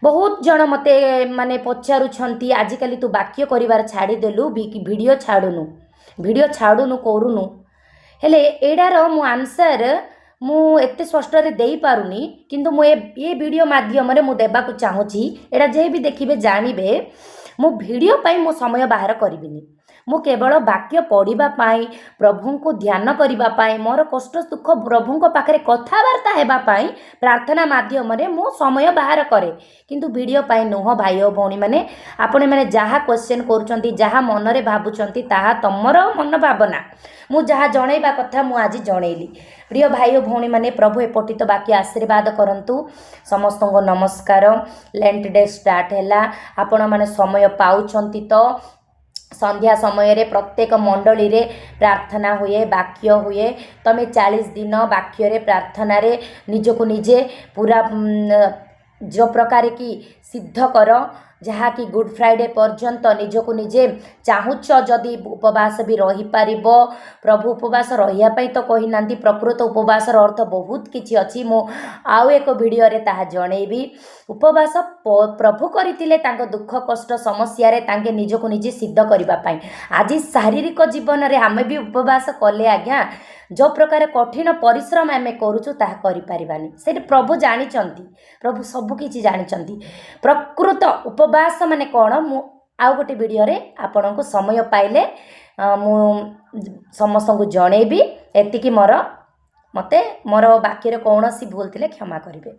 ବହୁତ ଜଣ ମୋତେ ମାନେ ପଚାରୁଛନ୍ତି, ଆଜିକାଲି ତୁ ବାକ୍ୟ କରିବାର ଛାଡ଼ିଦେଲୁ, ଭିଡ଼ିଓ ଛାଡ଼ୁନୁ, ଭିଡ଼ିଓ ଛାଡ଼ୁନୁ, କରୁନୁ। ହେଲେ ଏଇଟାର ମୁଁ ଆନ୍ସର୍ ମୁଁ ଏତେ ସ୍ପଷ୍ଟରେ ଦେଇପାରୁନି, କିନ୍ତୁ ମୁଁ ଏ ଭିଡ଼ିଓ ମାଧ୍ୟମରେ ମୁଁ ଦେବାକୁ ଚାହୁଁଛି। ଏଇଟା ଯିଏ ବି ଦେଖିବେ ଜାଣିବେ, ମୁଁ ଭିଡ଼ିଓ ପାଇଁ ମୁଁ ସମୟ ବାହାର କରିବିନି। ମୁଁ କେବଳ ବାକ୍ୟ ପଢ଼ିବା ପାଇଁ, ପ୍ରଭୁଙ୍କୁ ଧ୍ୟାନ କରିବା ପାଇଁ, ମୋର କଷ୍ଟ ଦୁଃଖ ପ୍ରଭୁଙ୍କ ପାଖରେ କଥାବାର୍ତ୍ତା ହେବା ପାଇଁ ପ୍ରାର୍ଥନା ମାଧ୍ୟମରେ ମୁଁ ସମୟ ବାହାର କରେ, କିନ୍ତୁ ଭିଡ଼ିଓ ପାଇଁ ନୁହଁ। ଭାଇ ଓ ଭଉଣୀମାନେ, ଆପଣମାନେ ଯାହା କ୍ୱେଶ୍ଚନ୍ କରୁଛନ୍ତି, ଯାହା ମନରେ ଭାବୁଛନ୍ତି, ତାହା ତମର ମନ ଭାବନା। ମୁଁ ଯାହା ଜଣେଇବା କଥା ମୁଁ ଆଜି ଜଣେଇଲି। ପ୍ରିୟ ଭାଇ ଓ ଭଉଣୀମାନେ, ପ୍ରଭୁ ଏ ପଠିତ ବାକ୍ୟ ଆଶୀର୍ବାଦ କରନ୍ତୁ। ସମସ୍ତଙ୍କୁ ନମସ୍କାର। ଲେଣ୍ଟ ଡେ ଷ୍ଟାର୍ଟ ହେଲା। ଆପଣମାନେ ସମୟ ପାଉଛନ୍ତି ତ ସନ୍ଧ୍ୟା ସମୟରେ ପ୍ରତ୍ୟେକ ମଣ୍ଡଳୀରେ ପ୍ରାର୍ଥନା ହୁଏ, ବାକ୍ୟ ହୁଏ। ତମେ 40 ଦିନ ବାକ୍ୟରେ ପ୍ରାର୍ଥନାରେ ନିଜକୁ ନିଜେ ପୁରା ଯେଉଁ ପ୍ରକାର କି ସିଦ୍ଧ କର, ଯାହାକି ଗୁଡ଼୍ ଫ୍ରାଇଡ଼େ ପର୍ଯ୍ୟନ୍ତ ନିଜକୁ ନିଜେ ଚାହୁଁଛ ଯଦି ଉପବାସ ବି ରହିପାରିବ। ପ୍ରଭୁ ଉପବାସ ରହିବା ପାଇଁ ତ କହିନାହାନ୍ତି। ପ୍ରକୃତ ଉପବାସର ଅର୍ଥ ବହୁତ କିଛି ଅଛି, ମୁଁ ଆଉ ଏକ ଭିଡ଼ିଓରେ ତାହା ଜଣେଇବି। ଉପବାସ ପ୍ରଭୁ କରିଥିଲେ ତାଙ୍କ ଦୁଃଖ କଷ୍ଟ ସମସ୍ୟାରେ ତାଙ୍କେ ନିଜକୁ ନିଜେ ସିଦ୍ଧ କରିବା ପାଇଁ। ଆଜି ଶାରୀରିକ ଜୀବନରେ ଆମେ ବି ଉପବାସ କଲେ ଆଜ୍ଞା, ଯେଉଁ ପ୍ରକାର କଠିନ ପରିଶ୍ରମ ଆମେ କରୁଛୁ ତାହା କରିପାରିବାନି। ସେଇଠି ପ୍ରଭୁ ଜାଣିଛନ୍ତି, ପ୍ରଭୁ ସବୁ କିଛି ଜାଣିଛନ୍ତି। ପ୍ରକୃତ ଉପବାସ ମାନେ କ'ଣ, ମୁଁ ଆଉ ଗୋଟେ ଭିଡ଼ିଓରେ ଆପଣଙ୍କୁ ସମୟ ପାଇଲେ ମୁଁ ସମସ୍ତଙ୍କୁ ଜଣେଇବି। ଏତିକି ମୋର, ମୋତେ ମୋର ବାକ୍ୟରେ କୌଣସି ଭୁଲ ଥିଲେ କ୍ଷମା କରିବେ।